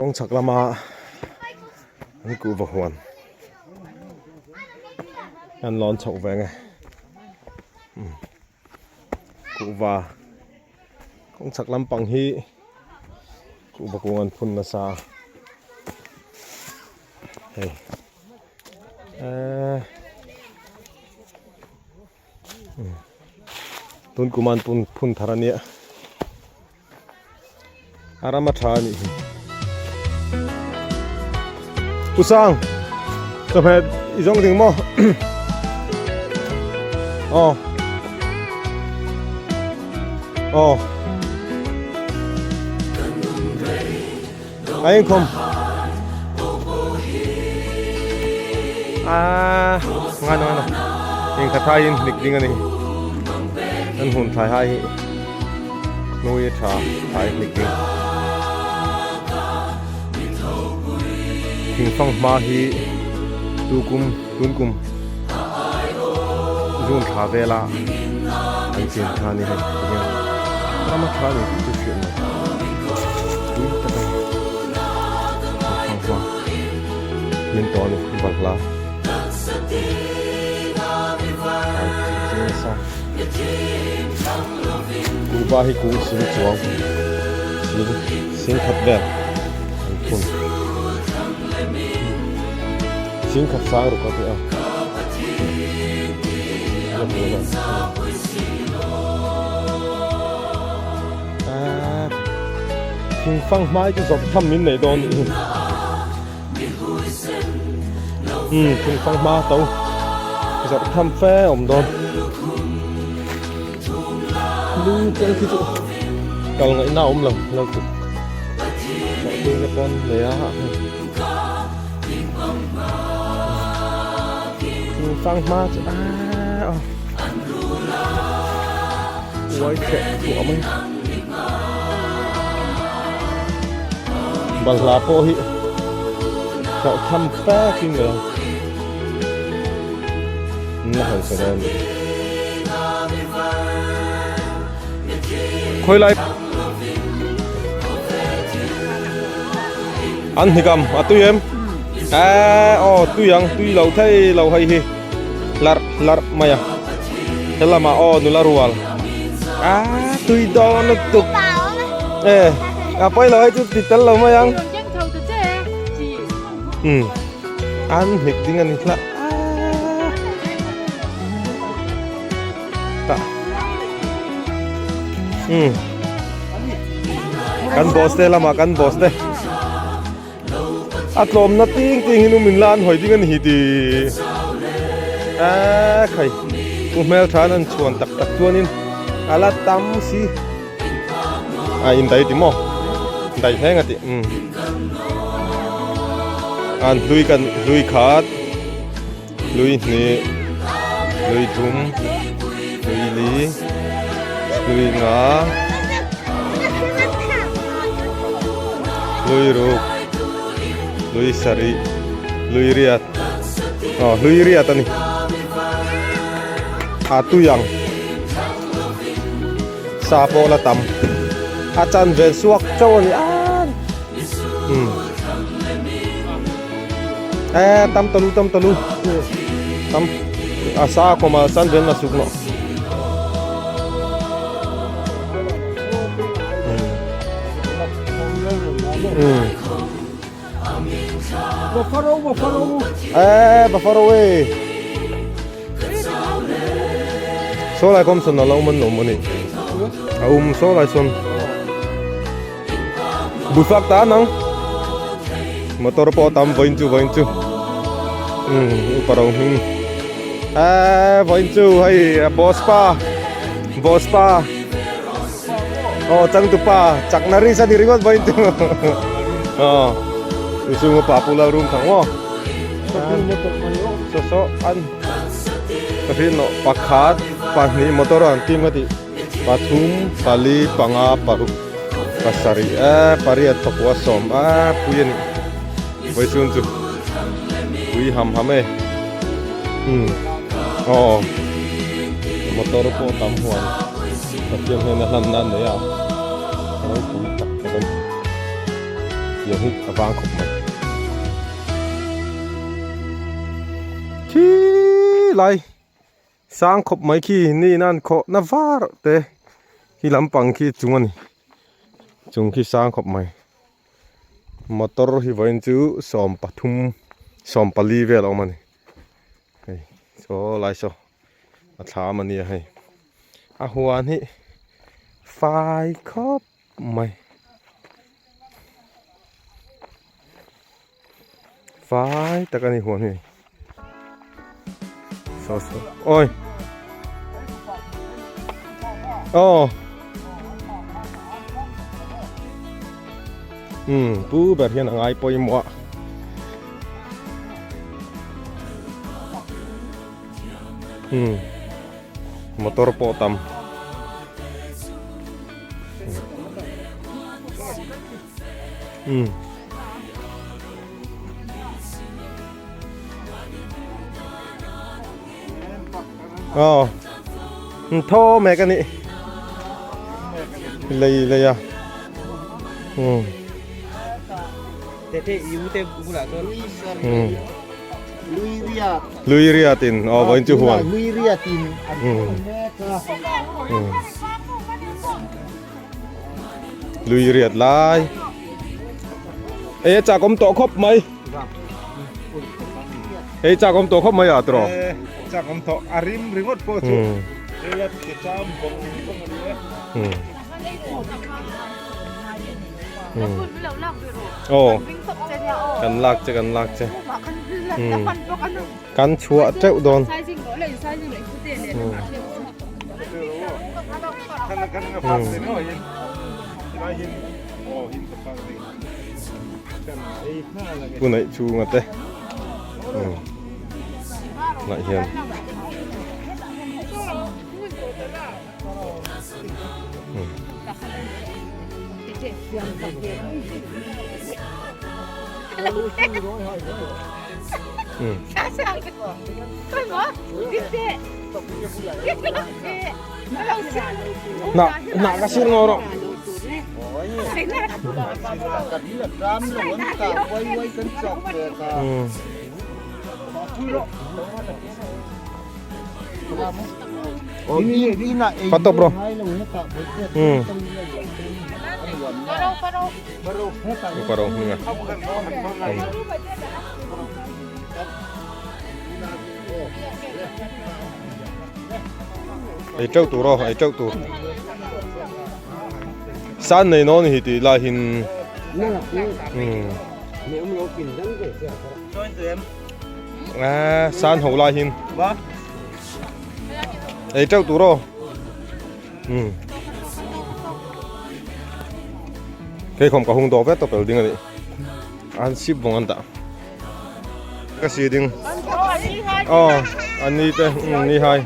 Kawng chhak lama an kuhva huan an lawn chhoh ve nge kuhva kawng chhak lampang hi kuhva kung an phun nasa a hei eee tun kum an pun phun thar a nia a ram a tha a nih hi u sang chawhmeh i zawng ding maw aw aw a inkhawm a ngai lo ngai lo engkha thai in hnik ding a ni an hun thlai hai hi nui a tha thlai hnik ding thingfang hma hi tukum tunkum zun thla vela an chin kha a ni hei tihian ram a tha a ni tih chu hriat mai tui tak a ni thingfang hma min tawh a ni balhla thlai chi chi nasa kuhva hi kung sing chuang sing sing khat vel an phun. Thing khat sang ruk a ti a. Thing fang hmai chu zawp tham min nei dawn nih hi. Um thing fang hma to zawp tham fe awm dawn. Lu keng khi chu kal ngaihna awm lo lo tuk. Zawh tui na pawn nei a. Thing hma chu aaa uai theh thuah mai balhla pawh hi hlauh tham fek in lo la hausa dawn khawi lai An hnikam a tui em? Eee aw tui ang tui lo thei lo hei hi hlarh hlarh mai a he lamah aw nula rual aaa tui dawn lutuk e a pawi lo hei chu ti tel lo mai ang um an hnik ding a ni hlah aaa tah um kan boss te lamah kan boss te a tlawmna ting ting hi nu min la an hawi ding a ni hi ti eee khai pu hmel than an chhuan tak tak chuanin a la tam si a in dai ti maw dai hleng a ti um an hlui kan hlui khat Lui hnih, lui thum, lui li, lui nga, lui ruk, lui sarih, lui riat aw lui riat a ni a tui ang sa pawh la tam a chanve suak chauh a ni a umm. Eh, tam talu tam talu tam a sa kawma chan ven a suk loh Buffalo buffalo eh buffalo e so lai kom son lo man lo mani a um so lai son Busak ta nang motor pawh a tam vawiin chu vawiin chu umm upa ro hming eee vawiin chu hei boss pa boss pa aw changtupa chakna ris a ni ringawt vawiin chu aw chu chu upa pu lal rum thang maw saw saw an ka hriat loh pakhat pahnih motor an team ka tih. Pathum, pali, panga, paruk, pasarih eh pariat pakua sawm eh pui a nih vawichhung chu pui ham ham e umm aw motor pawh tam huan Pathian hian a hlan na a nei a ropui tak tak a ni. Tiang hi a vang khawp mai. Khi lai sang khawp mai khi ni nan khawh na var te khi lampang khi chung a ni chung khi sang khawp mai motor hi vawiin chu 13 14 vel a awm a ni hei saw lai saw a thlam a nia hei a huan hi fai khawp mai fai tak a ni huan hi saw saw oi aw um pu ber hian a ngai pawimawh a. Hmm. Motor pawh tam. Hmm. Oh. Tho mek ani. Lei lei a. Hmm. Hmm. Lui riatin aw vawiin chu huan. Lui riatin an Hmm. Lui riat lai. Ei chak awm tawh khawp mai. Ei chak awm tawh khawp mai a tawh. Chak awm tawh a rim ringawt pawh chu. Ei a ke cham bawng bawng a ni e. Hmm. Aw kan lak che kan lak che kan chhuah teuh dawn pu neih chhunga te lah hian. Nah, nah ka sir ngoro. Hmm. Patop bro. Hmm. Paro hminga. Ei teuh tur aw, ei teuh tur. San nei nawn hi tih lai hin. Hmm. À, san ho lai hin. Ei teuh tur aw. Hmm. Kei khom ka hung do vet to pel ding ani. An sip bong an da. Ka si ding. Oh, ani te, ni hai.